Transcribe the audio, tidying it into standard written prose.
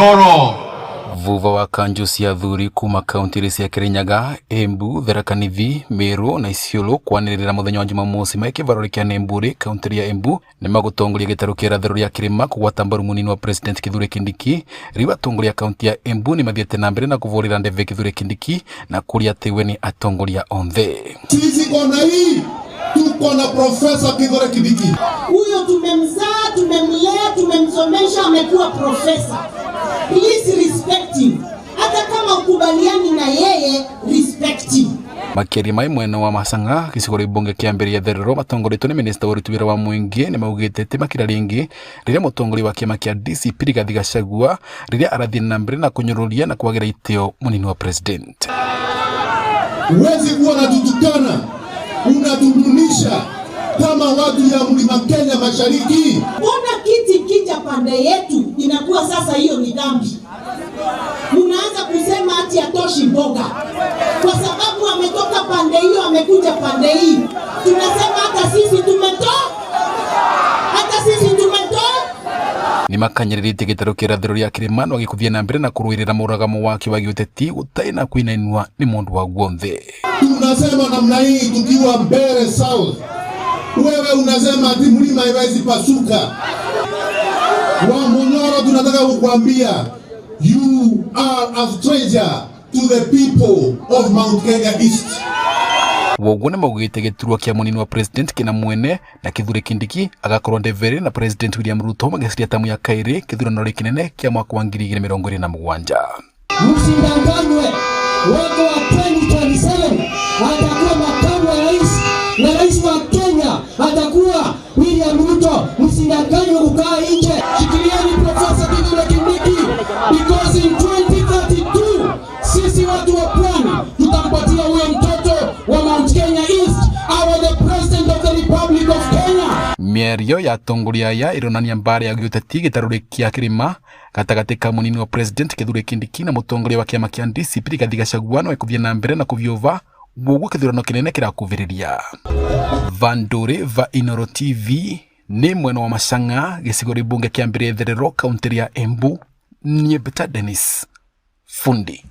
Wamunyoro. Vuva wa kanju cia athuri kuma kaunti cia Kirinyaga, Embu, Tharaka Nithi, Meru na Isiolo kwanĩrĩra mũthenya wa Jumamosi me kĩvaro kĩa Nemburi kaunti ya Embu nĩmagũtongoria gĩtarũ kĩa irathĩro rĩa kĩrĩma kũgwata mbaru mũnini wa President Kithure Kindiki. Rĩu atongoria kaunti ya Embu nĩmathiĩte na mbere na kũvũrĩra ndebe Kithure Kindiki na kũria atĩ we nĩ atongoria onthe. Sisi kona hii tuko na Profesa Kithure Kindiki. Huyo tumemzaa, tumemlea, tumemsomesha, amekuwa profesa. Please respect him. Hata kama ukubaliani na yeye, respect him. Makĩaria mai mwena wa Masanga gĩcigo rĩa mbunge kĩa mbere ya therero matongoretio nĩ minista wa ũruti wĩra wa mũingĩ nĩ maugĩte atĩ makira rĩngĩ rĩrĩa mũtongoria wa kĩama kĩa DCP Rigathi Gachagua rĩrĩa arathiĩ na mbere na kũnyũrũria na kwagĩra itĩo mũnini wa president. Huwezi kuwa unatutukana, unatudunisha kama watu ya mlima Kenya Mashariki. Mbona kiti kija pande yetu inakuwa sasa hiyo ni dhambi? Munaanza kusema ati atoshi mboga kwa sababu ametoka pande hiyo amekuja pande hii. Tunasema hata sisi tumetoa, hata sisi tumetoa. Nĩ makanyĩrĩrĩtie gĩtarũ kĩa irathĩro rĩa kĩrĩma no gĩkũthiĩ na mbere na kũrũĩrĩra mũrũgamo wakĩo wa gĩũteti gũtarĩ na kũinainwa nĩ mũndũ wa guothe. Tunasema namna hii tukiwa Mbeere South, wewe unasema ati mlima haiwezi pasuka. Wamunyoro, tunataka kukwambia you are a stranger to the people of Mount Kenya East. Woguo nĩ maugĩte gĩturwa kĩa mũnini wa president kĩna mwene na Kithure Kindiki agakorwo ndevere na President William Ruto magĩciria tamu ya kaĩrĩ kĩthurano kĩnene kĩa mwaka wa 2027. Msidanganywe, mwaka wa 2027 atakuwa makamu wa rais na rais wa Kenya atakuwa William Ruto. Msidanganywe kukaa nje. Shikilieni Profesa Kithure Kindiki because in 2032 sisi watu wa pwani tutampatia huyo mtoto wa Mount Kenya East awe the president of the Republic of Kenya. Mĩario ya atongoria aya ĩronania mbara ya gĩũteti gĩtarũ kĩa kĩrĩma gatagatĩ ka mũnini wa president Kithure Kindiki na mũtongoria wa kĩama kĩa DCP Rigathi Gachagua no ĩkũthiĩ na mbere na kũviũva woguo kĩthurano kĩnene kĩrakuhĩrĩria. Vandũrĩ va Inooro TV nĩ mwena wa Machang'a gĩcigo rĩmbunge kĩa mbere therero kaunti ya Embu. Niĩ Beta Dennis Fundi.